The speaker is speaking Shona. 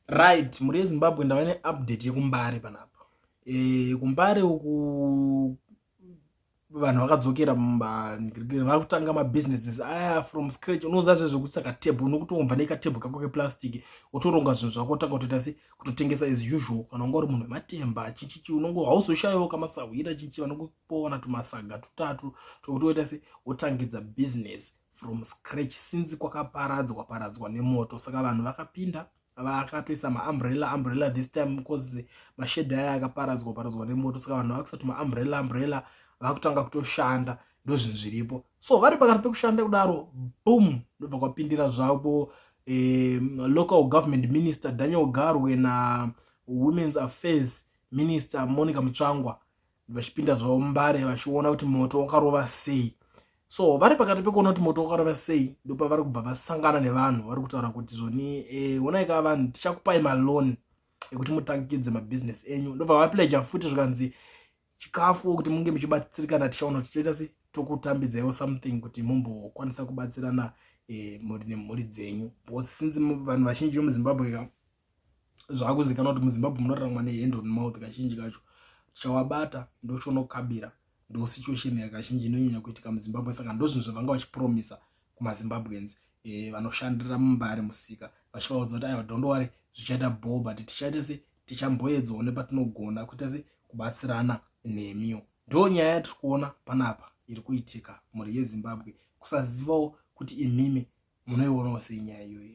Right, mhuri yeZimbabwe, ndava neupdate yekuMbare panapa. KuMbare uku vanhu vakadzokera, vakutanga mabusinesses aya from scratch. Unoziva zvezvekuisa katebhu, unokutombva nekatebhu kako keplastic, wotoronga zvinhu zvako, otanga kutoita se kutotengesa as usual. Kana unga uri munhu wematemba, chichichi, unongo hauzoshayiwo kamasahwira, chichi, vanokupowana tumasaga tutatu tokuti woita se wotangidza business from scratch, since kwakaparadzwa paradzwa nemoto. Saka vanhu vakapinda, vakatoisa maumbrella umbrella this time, because mashedhi aya akaparadzwa paradzwa nemoto. Saka vanhu vakuisa tumaumbrella umbrella, vakutanga kutoshanda. Ndo zvinhu zviripo. So vari pakati pekushanda kudaro, boom, ndobva kwapindira zvavo local government minister Daniel Garwe nawomen's affairs minister Monica Mutsvangwa, vachipinda zvavo Mbare, vachiona kuti moto wakarova sei. So vari pakati pekuona kuti moto wakarova sei, ndopavari kubva vasangana nevanhu vari kutaura kuti zvoni, onai ka vanhu, tichakupai maloan ekuti mutangidze mabhizinesi enyu. Ndobva vapledger futi, zvikanzi chikafu kuti munge muchibatsirikana, tichaona kuti toita se tokutambidzaiwo something kuti mumbokwanisa kubatsirana mhuri nemhuri dzenyu, because since vanhu vazhinji vemuZimbabwe ka, zvaakuzikanwa kuti muZimbabwe munoraramwa nehand on mouth kazhinji kacho. Chawabata ndochonokabira, ndo situation yakazhinji inonyanya kuitika muZimbabwe. Saka ndo zvinhu zvavanga vachipromisa kumaZimbabweans vanoshandira muMbare musika, vachivaudza kuti aiwa, don't worry, zvichaita bho, but tichaita se tichamboedzawo nepatinogona kuita se kubatsirana nemiwo. Ndo nyaya yatiri kuona panapa iri kuitika, mhuri yeZimbabwe. Kusazivawo kuti imimi munoionawo sei nyaya iyoyi.